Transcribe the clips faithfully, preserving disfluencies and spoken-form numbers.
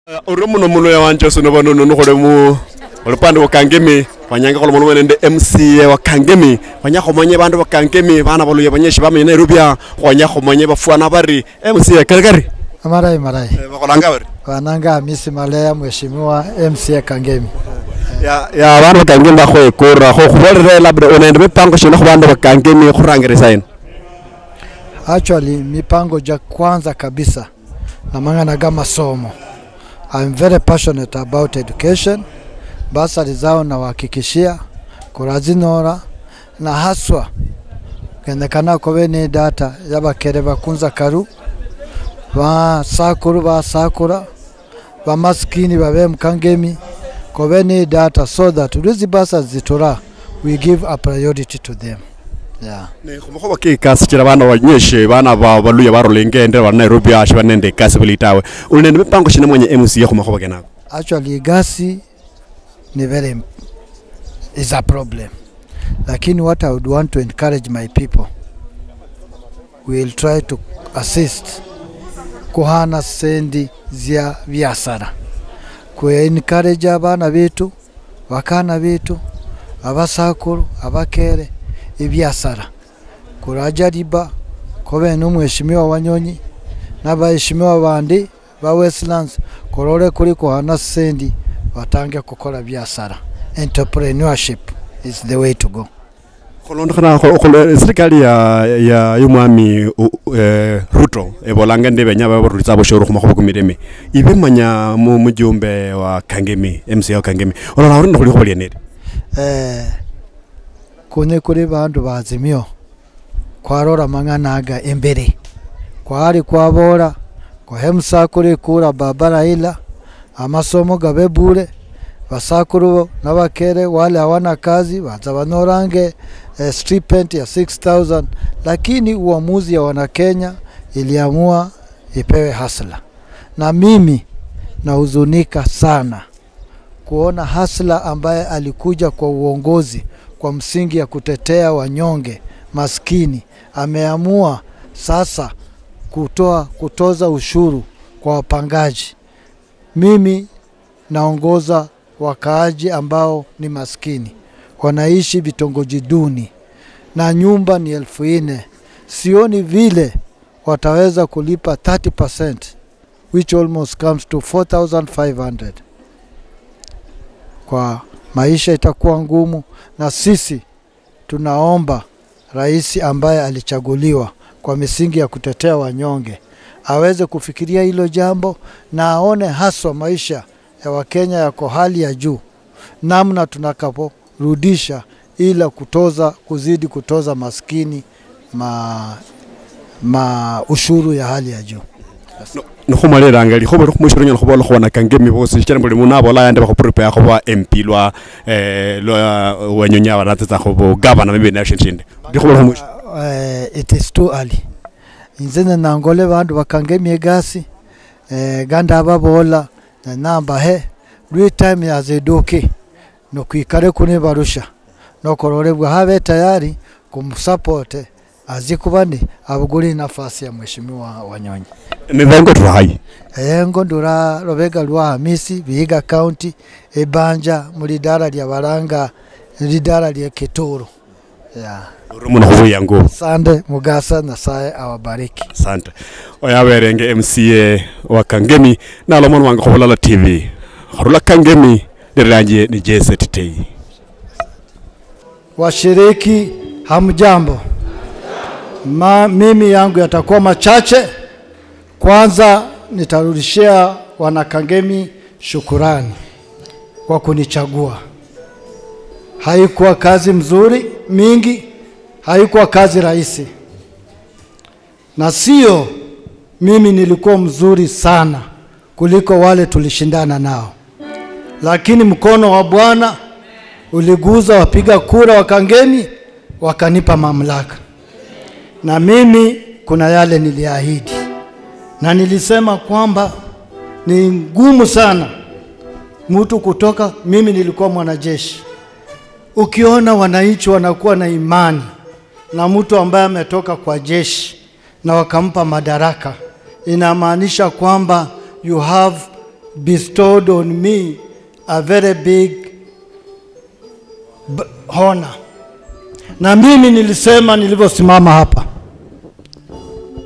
Eh, orio muno muno ya wanje osino bano nono khole mu olupande wa Kangemi, khwanyanga khulomoloma nende M C A wa Kangemi, khwanya khumanye bandu ba Kangemi, bana baluya banyeshi bamenya Nairobi, ah, khwanya khumanye bafwana bari, M C A kari kari? Amarayi, marayi. Eh, bakholanga bari? Bananga Hamisi Maleya, mheshimiwa M C A Kangemi. Ya, ya, bandu ba Kangemi bakhoye kura, kho khubolere labda unende mipango shina khu bandu ba Kangemi khurangirisa ino? Actually, mipango ja kwanza kabisa na mang'ana ga masomo. I'm very passionate about education. Basari zao nawahakikishia, kurazinora, na haswa, kenyekana kobe ni data ya bakere bakunza karu, basakuru basakura, bamasikini babe mu Kangemi, kobe ni data so that lwe zibasa zitura, we give a priority to them. Yeah. Ne khumakhuwa ke ikasi, chira bana banyeshe, bana ba baluya barula ingende bali Nairobi ashi bali nende ikasi buli tawe. Uli nende mipango shina mwenye M C A khumakhuwa kenako? Actually, igasi ni very im- is a problem. Lakini what I would want to encourage my people, we will try to assist kuhana sendi zia biasara. Ku encourage abana betu, bakana betu, abasakuru, abakere, ebiasara. Kurajariba, kobe no mheshimiwa Wanyonyi, na baheshimiwa bandi ba Westlands, korore kuri kuhana sendi, batange kukora biasara. Entrepreneurship is the way to go. Khulondokhana khu- khul- serikali ya, ya, yomwami u- eh, Ruto ebolanga nde benya babarulitsa aboshoro khumakhuba kumireme. Ibe manya mu- mujumbe wa Kangemi, M C A wa Kangemi, olola uri nokhuli khuba lieneri? Eh, kunye kuri bandu ba Azimio, kwarora mang'ana aga embere. Kwali kwabora, kohe musakuru ikura baba Raila, amasomo gabe bure, basakuru nabakere wale hawana kazi, baza banyorange, eh, stipend ya six thousand, lakini uamuzi ya Wanakenya iliamua ipewe hustler. Na mimi nahuzunika sana kuona hustler ambaye alikuja kwa uongozi kwa msingi ya kutetea wanyonge, maskini, ameamua sasa kutoa, kutoza ushuru kwa wapangaji. Mimi naongoza wakaaji ambao ni maskini, wanaishi vitongoji duni na nyumba ni elfu nne. Sioni vile wataweza kulipa thirty percent, which almost comes to four thousand five hundred. Kwa maisha itakuwa ngumu, na sisi tunaomba rais ambaye alichaguliwa kwa misingi ya kutetea wanyonge aweze kufikiria hilo jambo na aone haswa maisha ya Wakenya yako hali ya juu, namna tunakaporudisha ila kutoza, kuzidi kutoza maskini ma, ma ushuru ya hali ya juu. Nikhumalilanga likhuba likhumwishiro nyala khubola khubona Kangemi bosi, sichira buli mundu abola yandi bakhuprepare khuba M P lwa, eh, lwa Wanyonyi abaratsa khubu gavana maybe nayo shindu shindi. Likhuba likhumwishiro. Eh, it is too early. Inze nangole bandu ba Kangemi egasi, eh, ganda ababola, na namba he, lwe time yaziduki, nokwikale kuni barusha, nokorore bwa habe tayari kumusapote, azi kuba ni abuguli nafasi ya mheshimiwa Wanyonyi. Nivengo turahayi? Engo ndura lubega lwa Hamisi, Vihiga County, Ebanja, mu lidara lya baranga, lidara lya Kituru. Yeah. Uri muno khubuyangu. Asante, Mugasa, Nyasaye awabariki. Asante. Oyo aberenge M C A wa Kangemi, nalomwa wange khu Bulala T V. Khurula Kangemi, liranje ni J Z T. Washiriki, hamjambo. Ma, mimi yangu yatakuwa machache. Kwanza nitarudishia wana Kangemi shukurani kwa kunichagua. Haikuwa kazi mzuri mingi, haikuwa kazi rahisi. Na sio mimi nilikuwa mzuri sana kuliko wale tulishindana nao. Lakini mkono wa Bwana uliguza wapiga kura wa Kangemi, wakanipa mamlaka. Na mimi kuna yale niliahidi. Na nilisema kwamba ni ngumu sana mtu kutoka, mimi nilikuwa mwanajeshi. Ukiona wananchi wanakuwa na imani na mtu ambaye ametoka kwa jeshi na wakampa madaraka, inamaanisha kwamba you have bestowed on me a very big b- honor. Na mimi nilisema nilivyosimama hapa,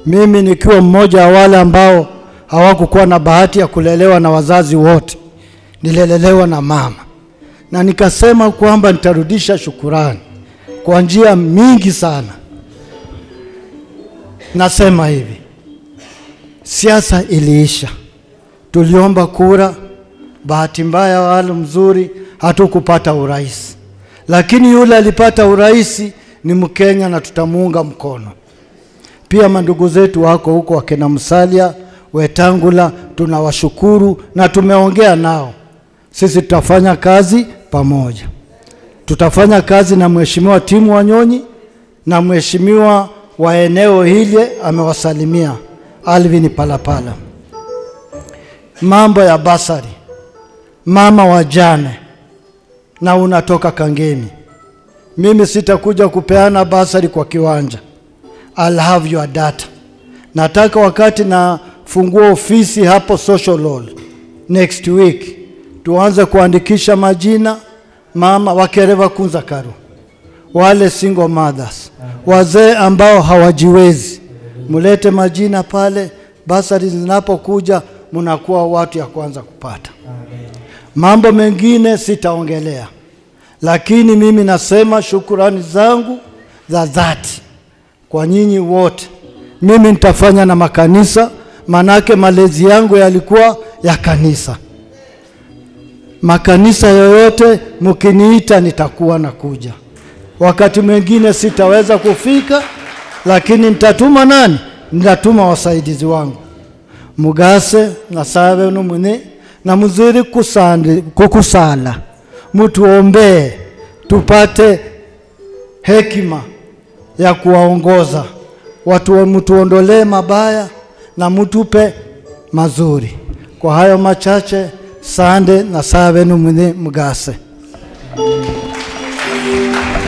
mimi nikiwa mmoja wa wale ambao hawakukuwa na bahati ya kulelewa na wazazi wote, nililelewa na mama, na nikasema kwamba nitarudisha shukurani kwa njia mingi sana. Nasema hivi, siasa iliisha, tuliomba kura, bahati mbaya wala mzuri hatukupata urais, lakini yule alipata urais ni Mkenya na tutamuunga mkono. Pia mandugu zetu wako huko, wakina Musalia, Wetangula, tunawashukuru na tumeongea nao. Sisi tutafanya kazi pamoja. Tutafanya kazi na Mheshimiwa Tim Wanyonyi na mheshimiwa wa eneo hili amewasalimia, Alvin Palapala. Mambo ya basari, mama wajane, na unatoka Kangemi. Mimi sitakuja kupeana basari kwa kiwanja. I'll have your data. Nataka wakati nafungua ofisi hapo Social Hall next week, tuanze kuandikisha majina, mama wakere bakunza karu, wale single mothers, wazee ambao hawajiwezi, mulete majina pale. Basari zinapokuja, munakuwa watu ya kwanza kupata. Mambo mengine sitaongelea, lakini mimi nasema shukurani zangu za dhati kwa nyinyi wote. Mimi nitafanya na makanisa, manake malezi yangu yalikuwa ya kanisa. Makanisa yoyote mkiniita, nitakuwa nakuja. Wakati mwingine sitaweza kufika, lakini nitatuma nani? Nitatuma wasaidizi wangu. Mugase, Nasaye abe numwine, na muzidi kusandi- kukusala, mutuombee tupate hekima ya kuwaongoza watu wa-, mutuondolee mabaya na mutupe mazuri. Kwa hayo machache, sande, Nasaye abe numwine, mugase.